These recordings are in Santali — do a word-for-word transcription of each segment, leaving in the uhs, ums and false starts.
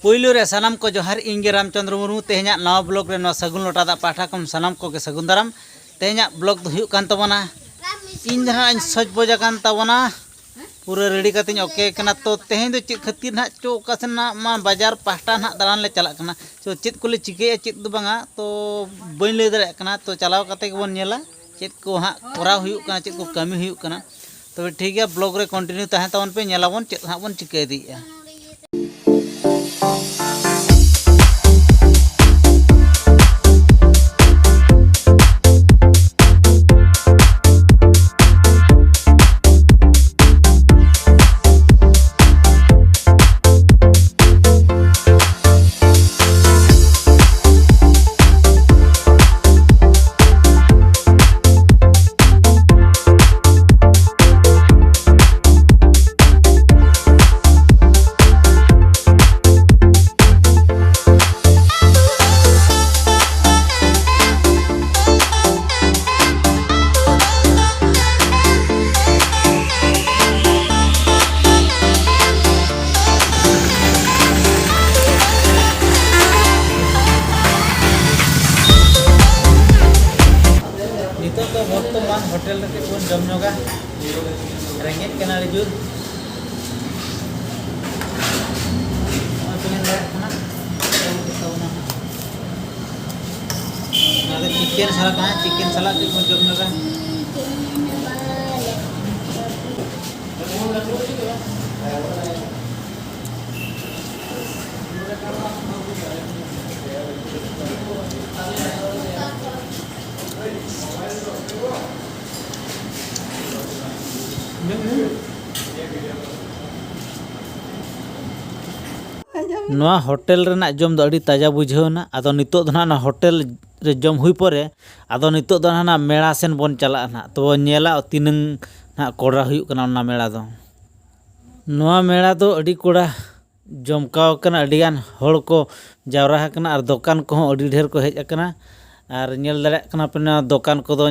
ᱯᱳᱭᱞᱳ ᱨᱮ ᱥᱟᱱᱟᱢ ᱠᱚ ᱡᱚᱦᱟᱨ, ᱤᱧ ᱜᱮ ᱨᱟᱢᱪᱚᱸᱫᱽᱨᱚ ᱢᱩᱨᱢᱩ᱾ ᱛᱮᱦᱮᱧᱟᱜ ᱱᱟᱣᱟ ᱵᱞᱚᱜ ᱨᱮ ᱱᱚᱣᱟ ᱥᱟᱹᱜᱩᱱ ᱞᱚᱴᱟ ᱫᱟᱜ ᱯᱟᱦᱴᱟ ᱠᱷᱚᱱ ᱥᱟᱱᱟᱢ ᱠᱚᱜᱮ ᱥᱟᱹᱜᱩᱱ ᱫᱟᱨᱟᱢ᱾ ᱛᱮᱦᱮᱧᱟᱜ ᱵᱞᱚᱜ ᱫᱚ ᱦᱩᱭᱩᱜ ᱠᱟᱱ ᱛᱟᱵᱚᱱᱟ, ᱤᱧ ᱫᱚ ᱱᱟᱦᱟᱜ ᱤᱧ ᱥᱚᱡᱽ ᱵᱚᱡᱽ ᱟᱠᱟᱱ ᱛᱟᱵᱚᱱᱟ, ᱯᱩᱨᱟᱹ ᱨᱮᱰᱤ ᱠᱟᱛᱮᱧ ᱳᱠᱮ ᱠᱟᱱᱟ᱾ ᱛᱚ ᱛᱮᱦᱮᱧ ᱫᱚ ᱪᱮᱫ ᱠᱷᱟᱹᱛᱤᱨ ᱱᱟᱦᱟᱜ ᱪᱚ ᱚᱠᱟ ᱥᱮᱱ ᱱᱟᱦᱟᱜ ᱢᱟ ᱵᱟᱡᱟᱨ ᱯᱟᱦᱴᱟ ᱱᱟᱦᱟᱜ ᱫᱟᱬᱟᱱ ᱞᱮ ᱪᱟᱞᱟᱜ ᱠᱟᱱᱟ᱾ ᱛᱚ ᱪᱮᱫ ᱠᱚᱞᱮ ᱪᱤᱠᱟᱹᱭᱟ ᱪᱮᱫ ᱫᱚ ᱵᱟᱝᱟ, ᱛᱚ ᱵᱟᱹᱧ ᱞᱟᱹᱭ ᱫᱟᱲᱮᱭᱟᱜ ᱠᱟᱱᱟ᱾ ᱛᱚ ᱪᱟᱞᱟᱣ ᱠᱟᱛᱮ ᱜᱮᱵᱚᱱ ᱧᱮᱞᱟ ᱪᱮᱫ ᱠᱚ ᱦᱟᱸᱜ ᱠᱚᱨᱟᱣ ᱦᱩᱭᱩᱜ ᱠᱟᱱᱟ, ᱪᱮᱫ ᱠᱚ ᱠᱟᱹᱢᱤ ᱦᱩᱭᱩᱜ ᱠᱟᱱᱟ᱾ ᱛᱚᱵᱮ ᱴᱷᱤᱠ ᱜᱮᱭᱟ, ᱵᱞᱚᱜ ᱨᱮ ᱠᱚᱱᱴᱤᱱᱤᱭᱩ ᱛᱟᱦᱮᱸ ᱛᱟᱵᱚᱱ ᱯᱮ, ᱧᱮᱞᱟᱵᱚᱱ ᱪᱮᱫ ᱦᱟᱸᱜ ᱵᱚᱱ ᱪᱤᱠᱟᱹ ᱤᱫᱤᱭᱮᱫᱼᱟ᱾ ᱱᱤᱛᱚᱜ ᱫᱚ ᱵᱚᱨᱛᱚᱢᱟᱱ ᱦᱳᱴᱮᱞ ᱨᱮᱜᱮ ᱵᱚᱱ ᱡᱚᱢ ᱧᱚᱜᱟ᱾ ᱨᱮᱸᱜᱮᱡ ᱠᱟᱱᱟ ᱟᱹᱰᱤ ᱡᱳᱨ᱾ ᱱᱚᱜᱼᱚᱭ ᱯᱮ ᱧᱮᱞ ᱫᱟᱲᱮᱭᱟᱜ ᱠᱟᱱᱟ᱾ ᱱᱚᱣᱟ ᱫᱚ ᱪᱤᱠᱮᱱ ᱥᱟᱞᱟᱫ ᱠᱟᱱᱟ, ᱪᱤᱠᱮᱱ ᱥᱟᱞᱟᱫ ᱜᱮ ᱵᱚᱱ ᱡᱚᱢ ᱧᱚᱜᱟ᱾ ᱱᱚᱣᱟ ᱦᱳᱴᱮᱞ ᱨᱮᱱᱟᱜ ᱡᱚᱢ ᱫᱚ ᱟᱹᱰᱤ ᱛᱟᱡᱟ ᱵᱩᱡᱷᱟᱹᱣ ᱮᱱᱟ᱾ ᱟᱫᱚ ᱱᱤᱛᱚᱜ ᱫᱚ ᱱᱟᱦᱟᱜ ᱱᱚᱣᱟ ᱦᱳᱴᱮᱞ ᱨᱮ ᱡᱚᱢ ᱦᱩᱭ ᱯᱚᱨᱮ, ᱟᱫᱚ ᱱᱤᱛᱚᱜ ᱫᱚ ᱱᱟᱦᱟᱜ ᱢᱮᱞᱟ ᱥᱮᱱ ᱵᱚᱱ ᱪᱟᱞᱟᱜᱼᱟ ᱱᱟᱦᱟᱜ᱾ ᱛᱚᱵᱚ ᱧᱮᱞᱟ ᱛᱤᱱᱟᱹᱝ ᱱᱟᱦᱟᱜ ᱠᱚᱰᱨᱟ ᱦᱩᱭᱩᱜ ᱠᱟᱱᱟ ᱚᱱᱟ ᱢᱮᱞᱟ ᱫᱚ᱾ ᱱᱚᱣᱟ ᱢᱮᱞᱟ ᱫᱚ ᱟᱹᱰᱤ ᱠᱚᱰᱟ ᱡᱚᱢᱠᱟᱣ ᱟᱠᱟᱱᱟ, ᱟᱹᱰᱤᱜᱟᱱ ᱦᱚᱲ ᱠᱚ ᱡᱟᱣᱨᱟ ᱟᱠᱟᱱᱟ ᱟᱨ ᱫᱚᱠᱟᱱ ᱠᱚᱦᱚᱸ ᱟᱹᱰᱤ ᱰᱷᱮᱨ ᱠᱚ ᱦᱮᱡ ᱟᱠᱟᱱᱟ᱾ ᱟᱨ ᱧᱮᱞ ᱫᱟᱲᱮᱭᱟᱜ ᱠᱟᱱᱟ ᱯᱮ, ᱱᱚᱣᱟ ᱫᱚᱠᱟᱱ ᱠᱚᱫᱚ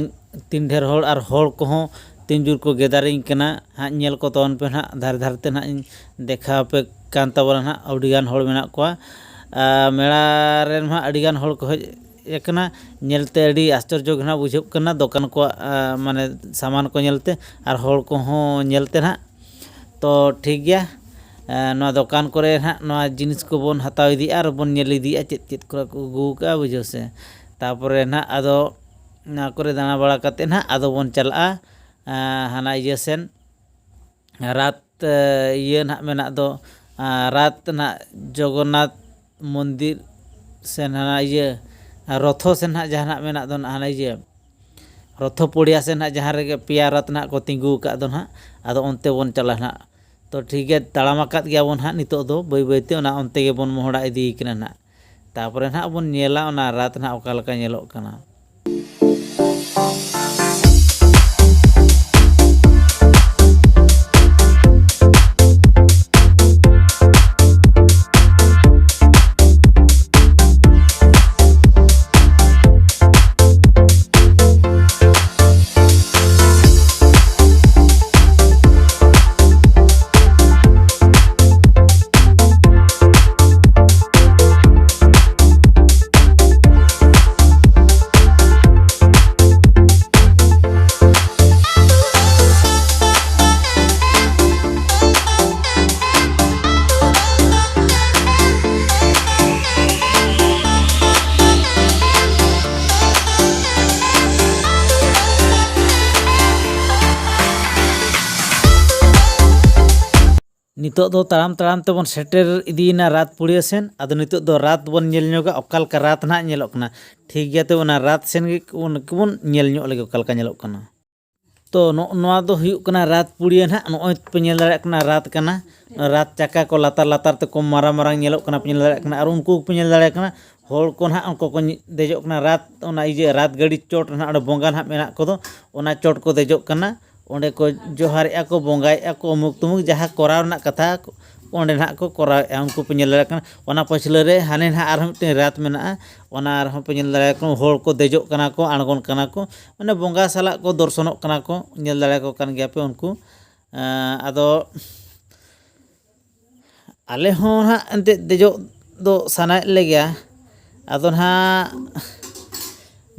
ᱛᱤᱱ ᱰᱷᱮᱨ ᱦᱚᱲ ᱟᱨ ᱦᱚᱲ ᱠᱚᱦᱚᱸ ᱛᱤᱱ ᱡᱳᱨ ᱠᱚ ᱜᱮᱫᱟᱨᱤᱝ ᱠᱟᱱᱟ᱾ ᱦᱟᱸᱜ ᱧᱮᱞ ᱠᱚ ᱛᱟᱵᱚᱱ ᱯᱮ ᱱᱟᱦᱟᱜ, ᱫᱷᱟᱨᱮ ᱫᱷᱟᱨᱮ ᱛᱮ ᱱᱟᱦᱟᱜ ᱤᱧ ᱫᱮᱠᱷᱟᱣ ᱟᱯᱮ ᱠᱟᱱ ᱛᱟᱵᱚᱱᱟ ᱱᱟᱦᱟᱜ, ᱟᱹᱰᱤᱜᱟᱱ ᱦᱚᱲ ᱢᱮᱱᱟᱜ ᱠᱚᱣᱟ᱾ ᱟᱨ ᱢᱮᱞᱟ ᱨᱮ ᱱᱟᱦᱟᱜ ᱟᱹᱰᱤᱜᱟᱱ ᱦᱚᱲ ᱠᱚ ᱦᱮᱡ ᱟᱠᱟᱱᱟ, ᱧᱮᱞᱛᱮ ᱟᱹᱰᱤ ᱟᱥᱪᱚᱨᱡᱚ ᱜᱮ ᱱᱟᱦᱟᱜ ᱵᱩᱡᱷᱟᱹᱜ ᱠᱟᱱᱟ, ᱫᱚᱠᱟᱱ ᱠᱚᱣᱟᱜ, ᱟᱨ ᱢᱟᱱᱮ ᱥᱟᱢᱟᱱ ᱠᱚ ᱧᱮᱞᱛᱮ ᱟᱨ ᱦᱚᱲ ᱠᱚᱦᱚᱸ ᱧᱮᱞᱛᱮ ᱱᱟᱦᱟᱜ᱾ ᱛᱚ ᱴᱷᱤᱠ ᱜᱮᱭᱟ, ᱟᱨ ᱱᱚᱣᱟ ᱫᱚᱠᱟᱱ ᱠᱚᱨᱮ ᱱᱟᱦᱟᱜ ᱱᱚᱣᱟ ᱡᱤᱱᱤᱥ ᱠᱚᱵᱚᱱ ᱦᱟᱛᱟᱣ ᱤᱫᱤᱭᱮᱫᱼᱟ ᱟᱨ ᱵᱚᱱ ᱧᱮᱞ ᱤᱫᱤᱭᱮᱫᱼᱟ ᱪᱮᱫ ᱪᱮᱫ ᱠᱚ ᱟᱹᱜᱩ ᱟᱠᱟᱫᱼᱟ, ᱵᱩᱡᱷᱟᱹᱣ ᱥᱮ᱾ ᱛᱟᱨᱯᱚᱨᱮ ᱱᱟᱦᱟᱜ ᱟᱫᱚ ᱱᱚᱣᱟ ᱠᱚᱨᱮ ᱫᱟᱬᱟ ᱵᱟᱲᱟ ᱠᱟᱛᱮᱫ ᱱᱟᱦᱟᱜ ᱟᱫᱚ ᱵᱚᱱ ᱪᱟᱞᱟᱜᱼᱟ, ᱟᱨ ᱦᱟᱱᱟ ᱤᱭᱟᱹ ᱥᱮᱱ, ᱨᱟᱛ, ᱮ, ᱤᱭᱟᱹ ᱱᱟᱦᱟᱜ ᱢᱮᱱᱟᱜ ᱫᱚ, ᱟᱨ ᱨᱟᱛ ᱱᱟᱦᱟᱜ ᱡᱚᱜᱚᱱᱱᱟᱛᱷ ᱢᱚᱱᱫᱤᱨ ᱥᱮ ᱦᱟᱱᱟ ᱤᱭᱟᱹ, ᱨᱚᱛᱷᱚ ᱥᱮ ᱱᱟᱦᱟᱜ ᱡᱟᱦᱟᱱᱟᱜ ᱢᱮᱱᱟᱜ ᱫᱚ ᱱᱟᱦᱟᱜ ᱦᱟᱱᱟ ᱤᱭᱟᱹ, ᱨᱚᱛᱷᱚ ᱯᱚᱲᱤᱭᱟ ᱥᱮ ᱱᱟᱦᱟᱜ ᱡᱟᱦᱟᱸ ᱨᱮᱜᱮ ᱯᱮᱭᱟ ᱨᱟᱛ ᱱᱟᱦᱟᱜ ᱠᱚ ᱛᱤᱸᱜᱩ ᱟᱠᱟᱫ ᱫᱚ ᱱᱟᱦᱟᱜ, ᱟᱫᱚ ᱚᱱᱛᱮ ᱵᱚᱱ ᱪᱟᱞᱟᱜᱼᱟ ᱱᱟᱦᱟᱜ᱾ ᱛᱚ ᱴᱷᱤᱠ ᱜᱮᱭᱟ, ᱛᱟᱲᱟᱢ ᱟᱠᱟᱫ ᱜᱮᱭᱟ ᱵᱚᱱ ᱱᱟᱦᱟᱜ, ᱱᱤᱛᱚᱜ ᱫᱚ ᱵᱟᱹᱭ ᱵᱟᱹᱭᱛᱮ ᱚᱱᱟ ᱚᱱᱛᱮ ᱜᱮᱵᱚᱱ ᱢᱚᱦᱰᱟ ᱤᱫᱤᱭ ᱠᱟᱱᱟ ᱱᱟᱦᱟᱜ᱾ ᱛᱟᱨᱯᱚᱨᱮ ᱱᱟᱦᱟᱜ ᱵᱚᱱ ᱧᱮᱞᱟ ᱚᱱᱟ ᱨᱟᱛ ᱱᱟᱦᱟᱜ ᱚᱠᱟ ᱞᱮᱠᱟ ᱧᱮᱞᱚᱜ ᱠᱟᱱᱟ᱾ ᱱᱤᱛᱚᱜ ᱫᱚ ᱛᱟᱲᱟᱢ ᱛᱟᱲᱟᱢ ᱛᱮᱵᱚᱱ ᱥᱮᱴᱮᱨ ᱤᱫᱤᱭᱮᱱᱟ ᱨᱟᱛ ᱯᱩᱲᱤᱭᱟᱹ ᱥᱮᱱ᱾ ᱟᱫᱚ ᱱᱤᱛᱚᱜ ᱫᱚ ᱨᱟᱛ ᱵᱚᱱ ᱧᱮᱞ ᱧᱚᱜᱟ, ᱚᱠᱟ ᱞᱮᱠᱟ ᱨᱟᱛ ᱱᱟᱦᱟᱜ ᱧᱮᱞᱚᱜ ᱠᱟᱱᱟ᱾ ᱴᱷᱤᱠ ᱜᱮᱭᱟ, ᱛᱚᱵᱮ ᱚᱱᱟ ᱨᱟᱛ ᱥᱮᱱ ᱜᱮ ᱵᱚᱱ, ᱵᱚᱱ ᱧᱮᱞ ᱧᱚᱜ ᱞᱮᱜᱮ ᱚᱠᱟ ᱞᱮᱠᱟ ᱧᱮᱞᱚᱜ ᱠᱟᱱᱟ᱾ ᱛᱚ ᱱᱚᱜᱼᱚ ᱱᱚᱣᱟ ᱫᱚ ᱦᱩᱭᱩᱜ ᱠᱟᱱᱟ ᱨᱟᱛ ᱯᱩᱲᱤᱭᱟᱹ ᱱᱟᱦᱟᱜ᱾ ᱱᱚᱜᱼᱚᱭ ᱯᱮ ᱧᱮᱞ ᱫᱟᱲᱮᱭᱟᱜ ᱠᱟᱱᱟ ᱨᱟᱛ ᱠᱟᱱᱟ᱾ ᱨᱟᱛ ᱪᱟᱠᱟ ᱠᱚ ᱞᱟᱛᱟᱨ ᱞᱟᱛᱟᱨ ᱛᱮᱠᱚ ᱢᱟᱨᱟᱝ ᱢᱟᱨᱟᱝ ᱧᱮᱞᱚᱜ ᱠᱟᱱᱟ, ᱯᱮ ᱧᱮᱞ ᱫᱟᱲᱮᱭᱟᱜ ᱠᱟᱱᱟ᱾ ᱟᱨ ᱩᱱᱠᱩ ᱯᱮ ᱧᱮᱞ ᱫᱟᱲᱮᱭᱟᱜ ᱠᱟᱱᱟ, ᱦᱚᱲ ᱠᱚ ᱱᱟᱦᱟᱜ ᱩᱱᱠᱩ ᱠᱚ ᱧ-, ᱫᱮᱡᱚᱜ ᱠᱟᱱᱟ ᱨᱟᱛ, ᱚᱱᱟ ᱤᱭᱟᱹ ᱨᱟᱛ ᱜᱟᱹᱰᱤ ᱪᱚᱴ ᱱᱟᱦᱟᱜ ᱚᱸᱰᱮ ᱵᱚᱸᱜᱟ ᱱᱟᱦᱟᱜ ᱢᱮᱱᱟᱜ ᱠᱚᱫᱚ, ᱚᱱᱟ ᱪᱚᱴ ᱠᱚ ᱫᱮᱡᱚᱜ ᱠᱟᱱᱟ᱾ ᱚᱸᱰᱮ ᱠᱚ ᱡᱚᱦᱟᱨᱮᱜᱼᱟ ᱠᱚ, ᱵᱚᱸᱜᱟᱭᱮᱜᱼᱟ ᱠᱚ, ᱚᱢᱩᱠ ᱛᱩᱢᱩᱠ ᱡᱟᱦᱟᱸ ᱠᱚᱨᱟᱣ ᱨᱮᱱᱟᱜ ᱠᱟᱛᱷᱟ ᱚᱸᱰᱮ ᱱᱟᱦᱟᱜ ᱠᱚ ᱠᱚᱨᱟᱣᱮᱜᱼᱟ᱾ ᱩᱱᱠᱩ ᱯᱮ ᱧᱮᱞ ᱫᱟᱲᱮᱭᱟᱜ ᱠᱟᱱᱟ᱾ ᱚᱱᱟ ᱯᱟᱹᱪᱷᱞᱟᱹ ᱨᱮ ᱦᱟᱱᱮ ᱱᱟᱦᱟᱜ ᱟᱨᱦᱚᱸ ᱢᱤᱫᱴᱮᱱ ᱨᱟᱛ ᱢᱮᱱᱟᱜᱼᱟ, ᱚᱱᱟ ᱨᱮᱦᱚᱸ ᱯᱮ ᱧᱮᱞ ᱫᱟᱲᱮᱭᱟᱜ ᱠᱟᱱᱟ, ᱦᱚᱲ ᱠᱚ ᱫᱮᱡᱚᱜ ᱠᱟᱱᱟ ᱠᱚ, ᱟᱬᱜᱚᱱ ᱠᱟᱱᱟ ᱠᱚ, ᱢᱟᱱᱮ ᱵᱚᱸᱜᱟ ᱥᱟᱞᱟᱜ ᱠᱚ ᱫᱚᱨᱥᱚᱱᱚᱜ ᱠᱟᱱᱟ ᱠᱚ, ᱧᱮᱞ ᱫᱟᱲᱮᱭᱟᱠᱚ ᱠᱟᱱ ᱜᱮᱭᱟ ᱯᱮ ᱩᱱᱠᱩ᱾ ᱮᱸ, ᱟᱫᱚ ᱟᱞᱮ ᱦᱚᱸ ᱦᱟᱸᱜ ᱮᱱᱛᱮᱫ ᱫᱮᱡᱚᱜ ᱫᱚ ᱥᱟᱱᱟᱭᱮᱫ ᱞᱮᱜᱮᱭᱟ᱾ ᱟᱫᱚ ᱱᱟᱦᱟᱜ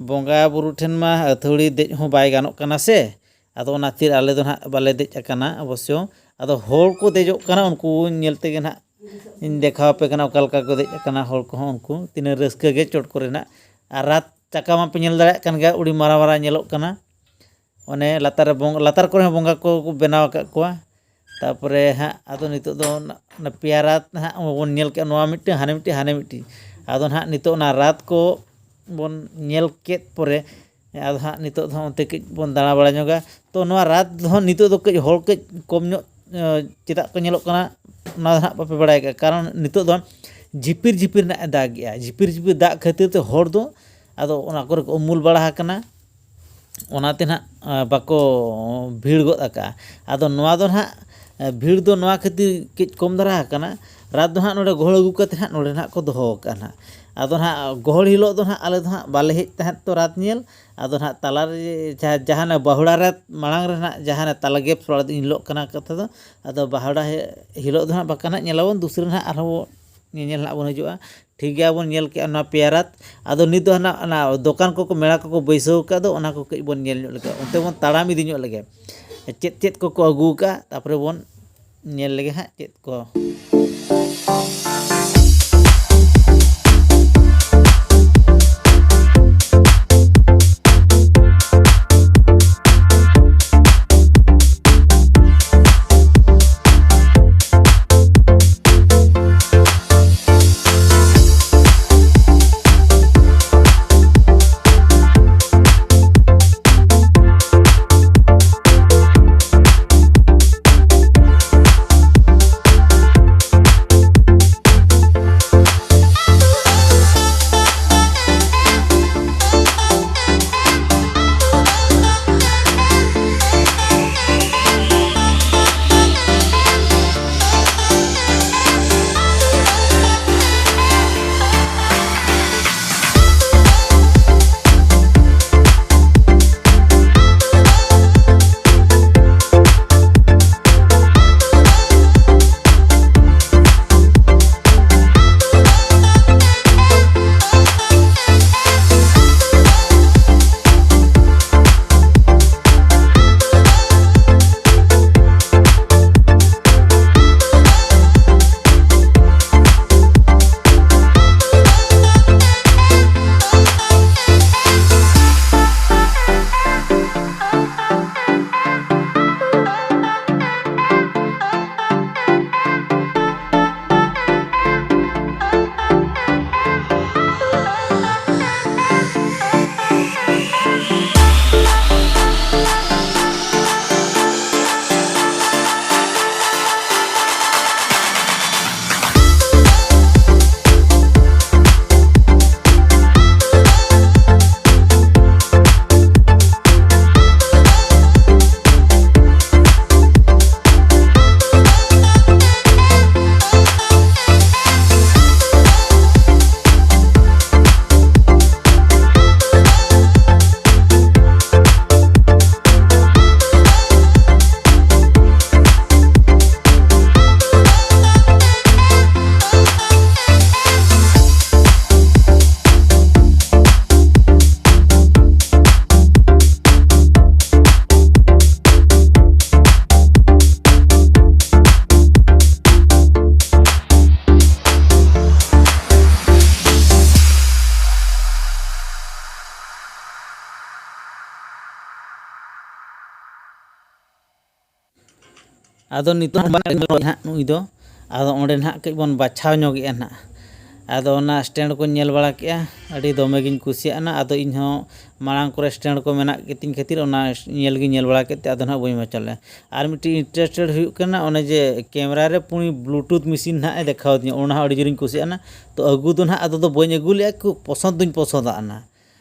ᱵᱚᱸᱜᱟ ᱵᱩᱨᱩ ᱴᱷᱮᱱ ᱢᱟ ᱟᱹᱛᱷᱟᱹᱣᱲᱤ ᱫᱮᱡ ᱦᱚᱸ ᱵᱟᱭ ᱜᱟᱱᱚᱜ ᱠᱟᱱᱟ ᱥᱮ᱾ ᱟᱫᱚ ᱚᱱᱟ ᱠᱷᱟᱹᱛᱤᱨ ᱟᱞᱮ ᱫᱚ ᱱᱟᱦᱟᱜ ᱵᱟᱞᱮ ᱫᱮᱡ ᱟᱠᱟᱱᱟ ᱚᱵᱚᱥᱥᱚ᱾ ᱟᱫᱚ ᱦᱚᱲ ᱠᱚ ᱫᱮᱡᱚᱜ ᱠᱟᱱᱟ, ᱩᱱᱠᱩ ᱧᱮᱞ ᱛᱮᱜᱮ ᱱᱟᱦᱟᱜ ᱤᱧ ᱫᱮᱠᱷᱟᱣ ᱟᱯᱮ ᱠᱟᱱᱟ ᱚᱠᱟ ᱞᱮᱠᱟ ᱠᱚ ᱫᱮᱡ ᱟᱠᱟᱱᱟ ᱦᱚᱲ ᱠᱚᱦᱚᱸ, ᱩᱱᱠᱩ ᱛᱤᱱᱟᱹᱜ ᱨᱟᱹᱥᱠᱟᱹ ᱜᱮ ᱪᱚᱴ ᱠᱚᱨᱮ ᱱᱟᱦᱟᱜ᱾ ᱟᱨ ᱨᱟᱛ ᱪᱟᱠᱟ ᱢᱟᱯᱮ ᱧᱮᱞ ᱫᱟᱲᱮᱭᱟᱜ ᱠᱟᱱ ᱜᱮᱭᱟ, ᱟᱹᱰᱤ ᱢᱟᱨᱟᱝ ᱢᱟᱨᱟᱝ ᱧᱮᱞᱚᱜ ᱠᱟᱱᱟ᱾ ᱚᱱᱮ ᱞᱟᱛᱟᱨ ᱨᱮ ᱵᱚᱝ-, ᱞᱟᱛᱟᱨ ᱠᱚᱨᱮ ᱦᱚᱸ ᱵᱚᱸᱜᱟ ᱠᱚ ᱠᱚ ᱵᱮᱱᱟᱣ ᱟᱠᱟᱫ ᱠᱚᱣᱟ᱾ ᱛᱟᱨᱯᱚᱨᱮ ᱦᱟᱸᱜ ᱟᱫᱚ ᱱᱤᱛᱚᱜ ᱫᱚ ᱚᱱᱟ, ᱚᱱᱟ ᱯᱮᱭᱟ ᱨᱟᱛ ᱦᱟᱸᱜ ᱵᱚᱱ ᱧᱮᱞ ᱠᱮᱫ, ᱱᱚᱣᱟ ᱢᱤᱫᱴᱮᱱ, ᱦᱟᱱᱮ ᱢᱤᱫᱴᱮᱱ, ᱦᱟᱱᱮ ᱢᱤᱫᱴᱮᱱ᱾ ᱟᱫᱚ ᱱᱟᱦᱟᱜ ᱱᱤᱛᱚᱜ ᱚᱱᱟ ᱨᱟᱛ ᱠᱚ ᱵᱚᱱ ᱧᱮᱞ ᱠᱮᱫ ᱯᱚᱨᱮ, ᱟᱫᱚ ᱦᱟᱸᱜ ᱱᱤᱛᱚᱜ ᱫᱚ ᱦᱟᱸᱜ ᱚᱱᱛᱮ ᱠᱟᱹᱡ ᱵᱚᱱ ᱫᱟᱬᱟ ᱵᱟᱲᱟ ᱧᱚᱜᱟ᱾ ᱛᱚ, ᱱᱚᱣᱟ ᱨᱟᱛ ᱫᱚ ᱦᱟᱸᱜ ᱱᱤᱛᱚᱜ ᱫᱚ ᱠᱟᱹᱡ ᱦᱚᱲ ᱠᱟᱹᱡ ᱠᱚᱢ ᱧᱚᱜ, ᱮ, ᱪᱮᱫᱟᱜ ᱠᱚ ᱧᱮᱞᱚᱜ ᱠᱟᱱᱟ, ᱚᱱᱟ ᱫᱚ ᱦᱟᱸᱜ ᱵᱟᱯᱮ ᱵᱟᱲᱟᱭ ᱠᱟᱜᱼᱟ᱾ ᱠᱟᱨᱚᱱ ᱱᱤᱛᱚᱜ ᱫᱚ ᱡᱷᱤᱯᱤᱨ ᱡᱷᱤᱯᱤᱨ ᱱᱟᱜ ᱮ ᱫᱟᱜᱮᱜᱼᱟ᱾ ᱡᱷᱤᱯᱤᱨ ᱡᱷᱤᱯᱤᱨ ᱫᱟᱜ ᱠᱷᱟᱹᱛᱤᱨ ᱛᱮ ᱦᱚᱲ ᱫᱚ ᱟᱫᱚ ᱚᱱᱟ ᱠᱚᱨᱮ ᱠᱚ ᱩᱢᱩᱞ ᱵᱟᱲᱟ ᱟᱠᱟᱱᱟ᱾ ᱚᱱᱟᱛᱮ ᱱᱟᱦᱟᱜ, ᱟ, ᱵᱟᱠᱚ ᱵᱷᱤᱲ ᱜᱚᱫ ᱟᱠᱟᱜᱼᱟ᱾ ᱟᱫᱚ ᱱᱚᱣᱟ ᱫᱚ ᱱᱟᱦᱟᱜ, ᱟ, ᱵᱷᱤᱲ ᱫᱚ ᱱᱚᱣᱟ ᱠᱷᱟᱹᱛᱤᱨ ᱠᱟᱹᱡ ᱠᱚᱢ ᱫᱷᱟᱨᱟ ᱟᱠᱟᱱᱟ᱾ ᱨᱟᱛ ᱫᱚ ᱱᱟᱦᱟᱜ ᱱᱚᱰᱮ ᱜᱚᱦᱚᱲ ᱟᱹᱜᱩ ᱠᱟᱛᱮ ᱱᱟᱦᱟᱜ ᱱᱚᱰᱮ ᱱᱟᱦᱟᱜ ᱠᱚ ᱫᱚᱦᱚ ᱟᱠᱟᱜᱼᱟ ᱱᱟᱦᱟᱜ᱾ ᱟᱫᱚ ᱱᱟᱦᱟᱜ ᱜᱚᱦᱚᱲ ᱦᱤᱞᱳᱜ ᱫᱚ ᱱᱟᱦᱟᱜ ᱟᱞᱮ ᱫᱚ ᱱᱟᱦᱟᱜ ᱵᱟᱞᱮ ᱦᱮᱡ ᱛᱟᱦᱮᱸᱫ ᱛᱚ ᱨᱟᱛ ᱧᱮᱞ᱾ ᱟᱫᱚ ᱱᱟᱦᱟᱜ ᱛᱟᱞᱟᱨᱮ ᱡᱟᱦᱟᱸ, ᱡᱟᱦᱟᱸ ᱱᱟᱜ ᱵᱟᱦᱩᱲᱟ ᱨᱟᱛ ᱢᱟᱲᱟᱝ ᱨᱮ ᱱᱟᱦᱟᱜ ᱡᱟᱦᱟᱸ ᱱᱟᱜ ᱛᱟᱞᱟ ᱜᱮᱯ ᱯᱟᱲᱟᱜ ᱫᱚ ᱤᱱ ᱦᱤᱞᱳᱜ ᱠᱟᱱᱟ ᱠᱟᱛᱷᱟ ᱫᱚ᱾ ᱟᱫᱚ ᱵᱟᱦᱩᱲᱟ ᱦᱤ-, ᱦᱤᱞᱳᱜ ᱫᱚ ᱱᱟᱦᱟᱜ ᱵᱟᱠᱷᱟᱱ ᱱᱟᱦᱟᱜ ᱧᱮᱞᱟᱵᱚᱱ, ᱫᱩᱥᱨᱟᱹ ᱱᱟᱦᱟᱜ ᱟᱨᱦᱚᱸ ᱧᱮᱧᱮᱞ ᱱᱟᱦᱟᱜ ᱵᱚᱱ ᱦᱤᱡᱩᱜᱼᱟ᱾ ᱴᱷᱤᱠ ᱜᱮᱭᱟ, ᱵᱚᱱ ᱧᱮᱞ ᱠᱮᱜᱼᱟ ᱱᱚᱣᱟ ᱯᱮᱭᱟ ᱨᱟᱛ᱾ ᱟᱫᱚ ᱱᱤᱛ ᱫᱚ ᱦᱟᱱᱟ, ᱚᱱᱟ ᱫᱚᱠᱟᱱ ᱠᱚᱠᱚ, ᱢᱮᱞᱟ ᱠᱚᱠᱚ ᱵᱟᱹᱭᱥᱟᱹᱣ ᱟᱠᱟᱫ ᱫᱚ, ᱚᱱᱟ ᱠᱚ ᱠᱟᱹᱡ ᱵᱚᱱ ᱧᱮᱞ ᱧᱚᱜ ᱞᱮᱜᱮ᱾ ᱚᱱᱛᱮ ᱵᱚᱱ ᱛᱟᱲᱟᱢ ᱤᱫᱤ ᱧᱚᱜ ᱞᱮᱜᱮ᱾ ᱪᱮᱫ ᱪᱮᱫ ᱠᱚᱠᱚ ᱟᱹᱜᱩ ᱟᱠᱟᱫ, ᱛᱟᱨᱯᱚᱨᱮ ᱵᱚᱱ ᱧᱮᱞ ᱞᱮᱜᱮ ᱦᱟᱸᱜ ᱪᱮᱫ ᱠᱚ᱾ ᱟᱫᱚ ᱱᱤᱛᱚᱜ ᱦᱟᱸᱜ ᱱᱩᱭ ᱫᱚ, ᱟᱫᱚ ᱚᱸᱰᱮ ᱱᱟᱦᱟᱜ ᱠᱟᱹᱡ ᱵᱚᱱ ᱵᱟᱪᱷᱟᱣ ᱧᱚᱜᱮᱜᱼᱟ ᱱᱟᱦᱟᱜ᱾ ᱟᱫᱚ ᱚᱱᱟ stand ᱠᱚᱧ ᱧᱮᱞ ᱵᱟᱲᱟ ᱠᱮᱜᱼᱟ, ᱟᱹᱰᱤ ᱫᱚᱢᱮ ᱜᱤᱧ ᱠᱩᱥᱤᱭᱟᱜᱼᱟ ᱱᱟᱜ᱾ ᱟᱫᱚ ᱤᱧ ᱦᱚᱸ ᱢᱟᱲᱟᱝ ᱠᱚᱨᱮ stand ᱠᱚ ᱢᱮᱱᱟᱜ ᱜᱮᱛᱤᱧ ᱠᱷᱟᱹᱛᱤᱨ ᱚᱱᱟ ᱧᱮᱞ ᱜᱤᱧ ᱧᱮᱞ ᱵᱟᱲᱟ ᱠᱮᱫ ᱛᱮ ᱟᱫᱚ ᱱᱟᱦᱟᱜ ᱵᱟᱹᱧ ᱵᱟᱪᱷᱟᱣ ᱞᱮᱫᱼᱟ᱾ ᱟᱨ ᱢᱤᱫᱴᱤᱡ interested ᱦᱩᱭᱩᱜ ᱠᱟᱱᱟ, ᱚᱱᱮ ᱡᱮ camera ᱨᱮ ᱯᱩᱱᱤ Bluetooth machine ᱱᱟᱦᱟᱜ ᱮ ᱫᱮᱠᱷᱟᱣ ᱫᱤᱧᱟ, ᱚᱱᱟ ᱦᱚᱸ ᱟᱹᱰᱤ ᱡᱳᱨᱤᱧ ᱠᱩᱥᱤᱭᱟᱜᱼᱟ ᱱᱟᱜ᱾ ᱛᱚ ᱟᱹᱜᱩ ᱫᱚ ᱱᱟᱦᱟᱜ ᱟᱫᱚ ᱫᱚ ᱵᱟᱹᱧ ᱟᱹᱜᱩ ᱞᱮᱫᱼᱟ, ᱠᱷᱩᱵ ᱯᱚᱥᱚᱸᱫ ᱫᱩᱧ ᱯᱚᱥᱚᱸᱫᱟᱜᱼᱟ ᱱᱟᱜ᱾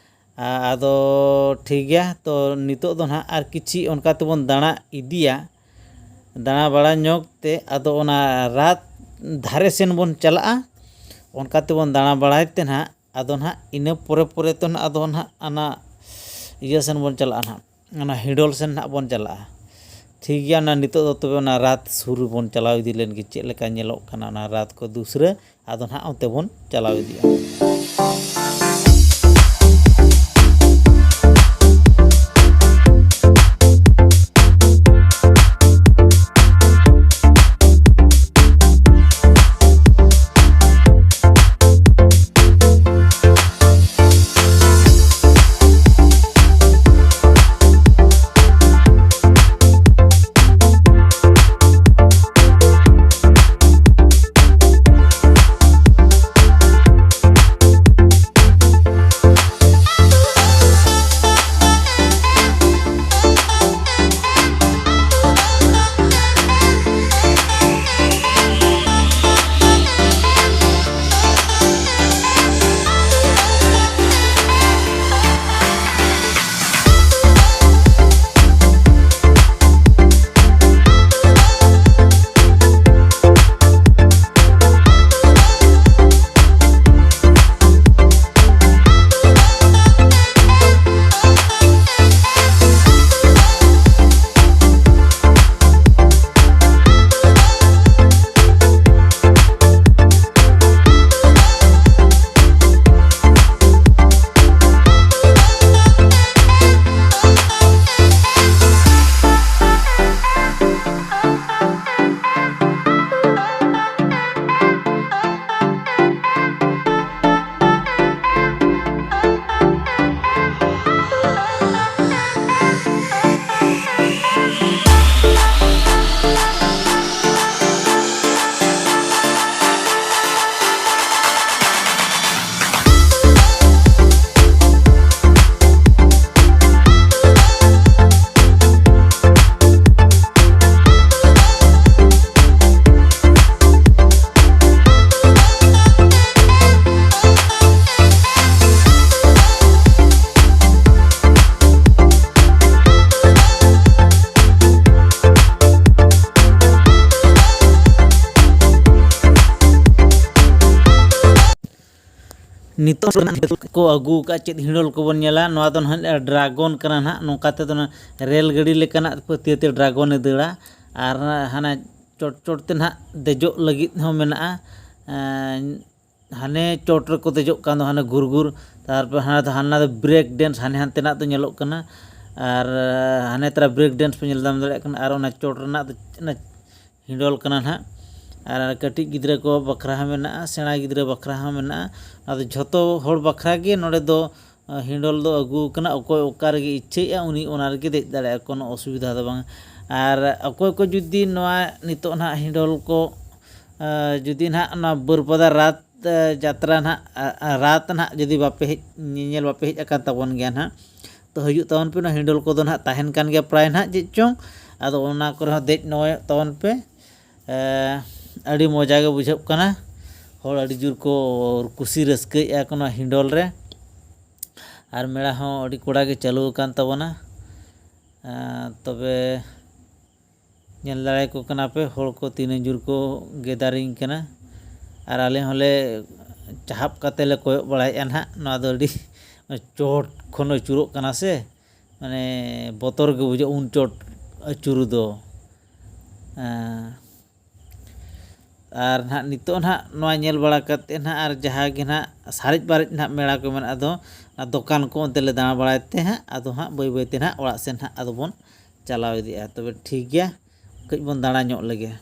ᱟ-, ᱟᱫᱚ ᱴᱷᱤᱠ ᱜᱮᱭᱟ, ᱛᱚ ᱱᱤᱛᱚᱜ ᱫᱚ ᱱᱟᱦᱟᱜ ᱟᱨ ᱠᱤᱪᱷᱤ ᱚᱱᱠᱟ ᱛᱮᱵᱚᱱ ᱫᱟᱬᱟ ᱤᱫᱤᱭᱟ, ᱫᱟᱬᱟ ᱵᱟᱲᱟ ᱧᱚᱜ ᱛᱮ ᱟᱫᱚ ᱚᱱᱟ ᱨᱟᱛ ᱫᱷᱟᱨᱮ ᱥᱮᱱ ᱵᱚᱱ ᱪᱟᱞᱟᱜᱼᱟ᱾ ᱚᱱᱠᱟ ᱛᱮᱵᱚᱱ ᱫᱟᱬᱟ ᱵᱟᱲᱟᱭ ᱛᱮ ᱱᱟᱦᱟᱜ, ᱟᱫᱚ ᱱᱟᱦᱟᱜ ᱤᱱᱟᱹ ᱯᱚᱨᱮ ᱯᱚᱨᱮ ᱛᱮ ᱱᱟᱦᱟᱜ ᱟᱫᱚ ᱱᱟᱦᱟᱜ ᱚᱱᱟ ᱤᱭᱟᱹ ᱥᱮᱱ ᱵᱚᱱ ᱪᱟᱞᱟᱜᱼᱟ ᱱᱟᱦᱟᱜ, ᱚᱱᱟ ᱦᱤᱰᱚᱞ ᱥᱮᱱ ᱱᱟᱦᱟᱜ ᱵᱚᱱ ᱪᱟᱞᱟᱜᱼᱟ᱾ ᱴᱷᱤᱠ ᱜᱮᱭᱟ, ᱚᱱᱟ ᱱᱤᱛᱚᱜ ᱫᱚ ᱛᱚᱵᱮ ᱚᱱᱟ ᱨᱟᱛ ᱥᱩᱨ ᱨᱮᱵᱚᱱ ᱪᱟᱞᱟᱣ ᱤᱫᱤ ᱞᱮᱱ ᱜᱮ, ᱪᱮᱫ ᱞᱮᱠᱟ ᱧᱮᱞᱚᱜ ᱠᱟᱱᱟ ᱚᱱᱟ ᱨᱟᱛ ᱠᱚ ᱫᱩᱥᱨᱟᱹ, ᱟᱫᱚ ᱱᱟᱦᱟᱜ ᱚᱱᱛᱮ ᱵᱚᱱ ᱪᱟᱞᱟᱣ ᱤᱫᱤᱜᱼᱟ᱾ ᱱᱤᱛᱚᱜ ᱠᱚ ᱟᱹᱜᱩ ᱟᱠᱟᱫ ᱪᱮᱫ ᱦᱤᱸᱰᱚᱞ ᱠᱚᱵᱚᱱ ᱧᱮᱞᱟ, ᱱᱚᱣᱟ ᱫᱚ ᱱᱟᱦᱟᱜ ᱰᱨᱟᱜᱚᱱ ᱠᱟᱱᱟ ᱱᱟᱦᱟᱜ᱾ ᱱᱚᱝᱠᱟ ᱛᱮᱫᱚ ᱚᱱᱟ ᱨᱮᱹᱞ ᱜᱟᱹᱰᱤ ᱞᱮᱠᱟᱱᱟᱜ ᱯᱟᱹᱛᱭᱟᱹ ᱛᱮ ᱰᱨᱟᱜᱚᱱᱮ ᱫᱟᱹᱲᱟ᱾ ᱟᱨ ᱦᱟᱱᱟ ᱪᱚᱴ ᱪᱚᱴ ᱛᱮ ᱱᱟᱦᱟᱜ ᱫᱮᱡᱚᱜ ᱞᱟᱹᱜᱤᱫ ᱦᱚᱸ ᱢᱮᱱᱟᱜᱼᱟ᱾ ᱮᱸ, ᱦᱟᱱᱮ ᱪᱚᱴ ᱨᱮᱠᱚ ᱫᱮᱡᱚᱜ ᱠᱟᱱ ᱫᱚ, ᱦᱟᱱᱮ ᱜᱩᱨ ᱜᱩᱨ, ᱛᱟᱨᱯᱚᱨ ᱦᱟᱱᱟ ᱫᱚ, ᱦᱟᱱᱟ ᱫᱚ ᱵᱨᱮᱠ ᱰᱮᱱᱥ, ᱦᱟᱱᱮ ᱦᱟᱱᱛᱮᱱᱟᱜ ᱫᱚ ᱧᱮᱞᱚᱜ ᱠᱟᱱᱟ᱾ ᱟᱨ ᱦᱟᱱᱮ ᱛᱟᱨᱟ ᱵᱨᱮᱠ ᱰᱮᱱᱥ ᱯᱮ ᱧᱮᱞ ᱧᱟᱢ ᱫᱟᱲᱮᱭᱟᱜ ᱠᱟᱱᱟ᱾ ᱟᱨ ᱚᱱᱟ ᱪᱚᱴ ᱨᱮᱱᱟᱜ ᱫᱚ ᱚᱱᱟ ᱦᱤᱸᱰᱚᱞ ᱠᱟᱱᱟ ᱱᱟᱦᱟᱜ᱾ ᱟᱨ ᱠᱟᱹᱴᱤᱡ ᱜᱤᱫᱽᱨᱟᱹ ᱠᱚ ᱵᱟᱠᱷᱨᱟ ᱦᱚᱸ ᱢᱮᱱᱟᱜᱼᱟ, ᱥᱮᱬᱟ ᱜᱤᱫᱽᱨᱟᱹ ᱵᱟᱠᱷᱨᱟ ᱦᱚᱸ ᱢᱮᱱᱟᱜᱼᱟ᱾ ᱟᱫᱚ ᱡᱷᱚᱛᱚ ᱦᱚᱲ ᱵᱟᱠᱷᱨᱟ ᱜᱮ ᱱᱚᱰᱮ ᱫᱚ, ᱟ, ᱦᱤᱸᱰᱚᱞ ᱫᱚ ᱟᱹᱜᱩ ᱟᱠᱟᱱᱟ᱾ ᱚᱠᱚᱭ ᱚᱠᱟ ᱨᱮᱜᱮ ᱤᱪᱪᱷᱟᱹᱭᱮᱫᱼᱟ, ᱩᱱᱤ ᱚᱱᱟ ᱨᱮᱜᱮ ᱫᱮᱡ ᱫᱟᱲᱮᱭᱟᱜᱼᱟ, ᱠᱳᱱᱳ ᱚᱥᱩᱵᱤᱫᱷᱟ ᱫᱚ ᱵᱟᱝ᱾ ᱟᱨ ᱚᱠᱚᱭ ᱠᱚ ᱡᱩᱫᱤ ᱱᱚᱣᱟ ᱱᱤᱛᱚᱜ ᱱᱟᱦᱟᱜ ᱦᱤᱸᱰᱚᱞ ᱠᱚ, ᱟ, ᱡᱩᱫᱤ ᱱᱟᱦᱟᱜ ᱱᱚᱣᱟ ᱵᱟᱹᱨᱯᱟᱫᱟ ᱨᱟᱛ, ᱟ, ᱡᱟᱛᱨᱟ ᱱᱟᱦᱟᱜ, ᱟ, ᱟ, ᱨᱟᱛ ᱱᱟᱦᱟᱜ ᱡᱩᱫᱤ ᱵᱟᱯᱮ ᱦᱮᱡ, ᱧᱮᱧᱮᱞ ᱵᱟᱯᱮ ᱦᱮᱡ ᱟᱠᱟᱱ ᱛᱟᱵᱚᱱ ᱜᱮᱭᱟ ᱱᱟᱦᱟᱜ, ᱛᱚ ᱦᱤᱡᱩᱜ ᱛᱟᱵᱚᱱ ᱯᱮ, ᱱᱚᱣᱟ ᱦᱤᱸᱰᱚᱞ ᱠᱚᱫᱚ ᱱᱟᱦᱟᱜ ᱛᱟᱦᱮᱱ ᱠᱟᱱ ᱜᱮᱭᱟ ᱯᱨᱟᱭ ᱱᱟᱦᱟᱜ ᱪᱮᱫ ᱪᱚᱝ᱾ ᱟᱫᱚ ᱚᱱᱟ ᱠᱚᱨᱮ ᱦᱚᱸ ᱫᱮᱡ ᱱᱚᱜᱼᱚᱭᱚᱜ ᱛᱟᱵᱚᱱ ᱯᱮ᱾ ᱮ, ᱟᱹᱰᱤ ᱢᱚᱡᱟ ᱜᱮ ᱵᱩᱡᱷᱟᱹᱜ ᱠᱟᱱᱟ᱾ ᱦᱚᱲ ᱟᱹᱰᱤ ᱡᱳᱨ ᱠᱚ ᱠᱩᱥᱤ ᱨᱟᱹᱥᱠᱟᱹᱭᱮᱫᱼᱟ ᱠᱚ ᱱᱚᱣᱟ ᱦᱤᱸᱰᱚᱞ ᱨᱮ᱾ ᱟᱨ ᱢᱮᱞᱟ ᱦᱚᱸ ᱟᱹᱰᱤ ᱠᱚᱲᱟ ᱜᱮ ᱪᱟᱹᱞᱩ ᱟᱠᱟᱱ ᱛᱟᱵᱚᱱᱟ᱾ ᱮ, ᱛᱚᱵᱮ ᱧᱮᱞ ᱫᱟᱲᱮᱭᱟᱠᱚ ᱠᱟᱱᱟ ᱯᱮ, ᱦᱚᱲ ᱠᱚ ᱛᱤᱱᱟᱹᱜ ᱡᱳᱨ ᱠᱚ ᱜᱮᱫᱟᱨᱤᱝ ᱠᱟᱱᱟ᱾ ᱟᱨ ᱟᱞᱮ ᱦᱚᱸᱞᱮ ᱪᱟᱦᱟᱵ ᱠᱟᱛᱮ ᱞᱮ ᱠᱚᱭᱚᱜ ᱵᱟᱲᱟᱭᱮᱫᱼᱟ ᱱᱟᱦᱟᱜ᱾ ᱱᱚᱣᱟ ᱫᱚ ᱟᱹᱰᱤ ᱪᱚᱴ ᱠᱷᱚᱱ ᱟᱹᱪᱩᱨᱚᱜ ᱠᱟᱱᱟ ᱥᱮ, ᱢᱟᱱᱮ ᱵᱚᱛᱚᱨ ᱜᱮ ᱵᱩᱡᱷᱟᱹᱜᱼᱟ ᱩᱱ ᱪᱚᱴ ᱟᱹᱪᱩᱨ ᱫᱚ᱾ ᱮᱸ, ᱟᱨ ᱱᱟᱦᱟᱜ ᱱᱤᱛᱚᱜ ᱱᱟᱦᱟᱜ ᱱᱚᱣᱟ ᱧᱮᱞ ᱵᱟᱲᱟ ᱠᱟᱛᱮ ᱱᱟᱦᱟᱜ, ᱟᱨ ᱡᱟᱦᱟᱸ ᱜᱮ ᱱᱟᱦᱟᱜ ᱥᱟᱨᱮᱡ ᱵᱟᱨᱮᱡ ᱱᱟᱦᱟᱜ ᱢᱮᱞᱟ ᱠᱚ ᱢᱮᱱᱟᱜ ᱫᱚ, ᱚᱱᱟ ᱫᱚᱠᱟᱱ ᱠᱚ ᱚᱱᱛᱮ ᱞᱮ ᱫᱟᱬᱟ ᱵᱟᱲᱟᱭ ᱛᱮ ᱦᱟᱸᱜ, ᱟᱫᱚ ᱦᱟᱸᱜ ᱵᱟᱹᱭ ᱵᱟᱹᱭ ᱛᱮ ᱱᱟᱦᱟᱜ ᱚᱲᱟᱜ ᱥᱮᱱ ᱦᱟᱸᱜ ᱟᱫᱚ ᱵᱚᱱ ᱪᱟᱞᱟᱣ ᱤᱫᱤᱜᱼᱟ᱾ ᱛᱚᱵᱮ ᱴᱷᱤᱠ ᱜᱮᱭᱟ, ᱠᱟᱹᱡ ᱵᱚᱱ ᱫᱟᱬᱟ ᱧᱚᱜ ᱞᱮᱜᱮ᱾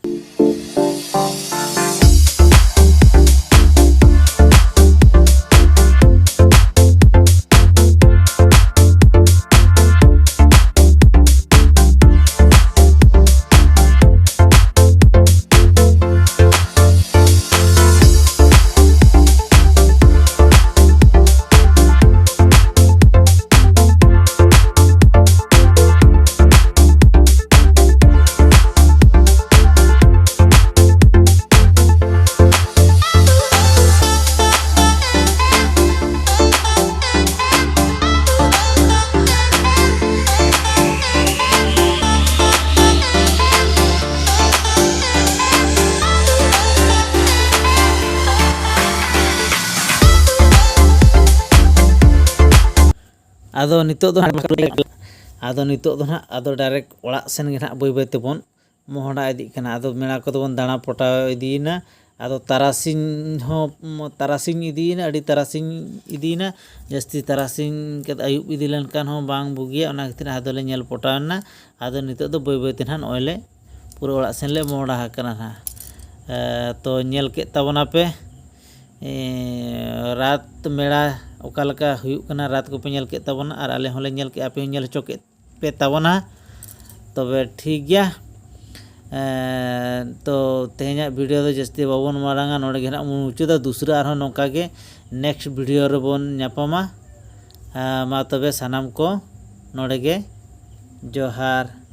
ᱟᱫᱚ ᱱᱤᱛᱚᱜ ᱫᱚ ᱦᱟᱸᱜ ᱟᱫᱚ ᱱᱤᱛᱚᱜ ᱫᱚ ᱦᱟᱸᱜ ᱟᱫᱚ direct ᱚᱲᱟᱜ ᱥᱮᱱ ᱜᱮ ᱦᱟᱸᱜ ᱵᱟᱹᱭ ᱵᱟᱹᱭ ᱛᱮᱵᱚᱱ ᱢᱚᱦᱰᱟ ᱤᱫᱤᱜ ᱠᱟᱱᱟ᱾ ᱟᱫᱚ ᱢᱮᱞᱟ ᱠᱚᱫᱚ ᱵᱚᱱ ᱫᱟᱬᱟ ᱯᱚᱴᱟᱣ ᱤᱫᱤᱭᱮᱱᱟ᱾ ᱟᱫᱚ ᱛᱟᱨᱟᱥᱤᱧ ᱦᱚᱸ ᱛᱟᱨᱟᱥᱤᱧ ᱤᱫᱤᱭᱮᱱᱟ, ᱟᱹᱰᱤ ᱛᱟᱨᱟᱥᱤᱧ ᱤᱫᱤᱭᱮᱱᱟ᱾ ᱡᱟᱹᱥᱛᱤ ᱛᱟᱨᱟᱥᱤᱧ ᱠᱟᱛᱮ ᱟᱹᱭᱩᱵ ᱤᱫᱤ ᱞᱮᱱᱠᱷᱟᱱ ᱦᱚᱸ ᱵᱟᱝ ᱵᱩᱜᱤᱭᱟ, ᱚᱱᱟ ᱠᱷᱟᱹᱛᱤᱨ ᱟᱫᱚ ᱞᱮ ᱧᱮᱞ ᱯᱚᱴᱟᱣ ᱮᱱᱟ᱾ ᱟᱫᱚ ᱱᱤᱛᱚᱜ ᱫᱚ ᱵᱟᱹᱭ ᱵᱟᱹᱭ ᱛᱮ ᱱᱟᱦᱟᱜ ᱱᱚᱜᱼᱚᱭ ᱞᱮ ᱯᱩᱨᱟᱹ ᱚᱲᱟᱜ ᱥᱮᱱ ᱞᱮ ᱢᱚᱦᱰᱟ ᱟᱠᱟᱱᱟ ᱱᱟᱦᱟᱜ᱾ ᱮ, ᱛᱚ ᱧᱮᱞ ᱠᱮᱫ ᱛᱟᱵᱚᱱᱟᱯᱮ, ᱮ, ᱨᱟᱛ ᱢᱮᱞᱟ ᱚᱠᱟ ᱞᱮᱠᱟ ᱦᱩᱭᱩᱜ ᱠᱟᱱᱟ, ᱨᱟᱛ ᱠᱚᱯᱮ ᱧᱮᱞ ᱠᱮᱫ ᱛᱟᱵᱚᱱᱟ ᱟᱨ ᱟᱞᱮ ᱦᱚᱸᱞᱮ ᱧᱮᱞ ᱠᱮᱫ, ᱟᱯᱮ ᱦᱚᱸ ᱧᱮᱞ ᱦᱚᱪᱚ ᱠᱮᱫ ᱯᱮ ᱛᱟᱵᱚᱱᱟ᱾ ᱛᱚᱵᱮ ᱴᱷᱤᱠ ᱜᱮᱭᱟ᱾ ᱮ, ᱛᱚ ᱛᱮᱦᱮᱧᱟᱜ video ᱫᱚ ᱡᱟᱹᱥᱛᱤ ᱵᱟᱵᱚᱱ ᱢᱟᱨᱟᱝᱟ, ᱱᱚᱰᱮ ᱜᱮ ᱱᱟᱦᱟᱜ ᱵᱚᱱ ᱢᱩᱪᱟᱹᱫᱟ᱾ ᱫᱩᱥᱨᱟᱹ ᱟᱨᱦᱚᱸ ᱱᱚᱝᱠᱟ ᱜᱮ next video ᱨᱮᱵᱚᱱ ᱧᱟᱯᱟᱢᱟ᱾ ᱮ, ᱢᱟ ᱛᱚᱵᱮ ᱥᱟᱱᱟᱢ ᱠᱚ ᱱᱚᱰᱮ ᱜᱮ ᱡᱚᱦᱟᱨ᱾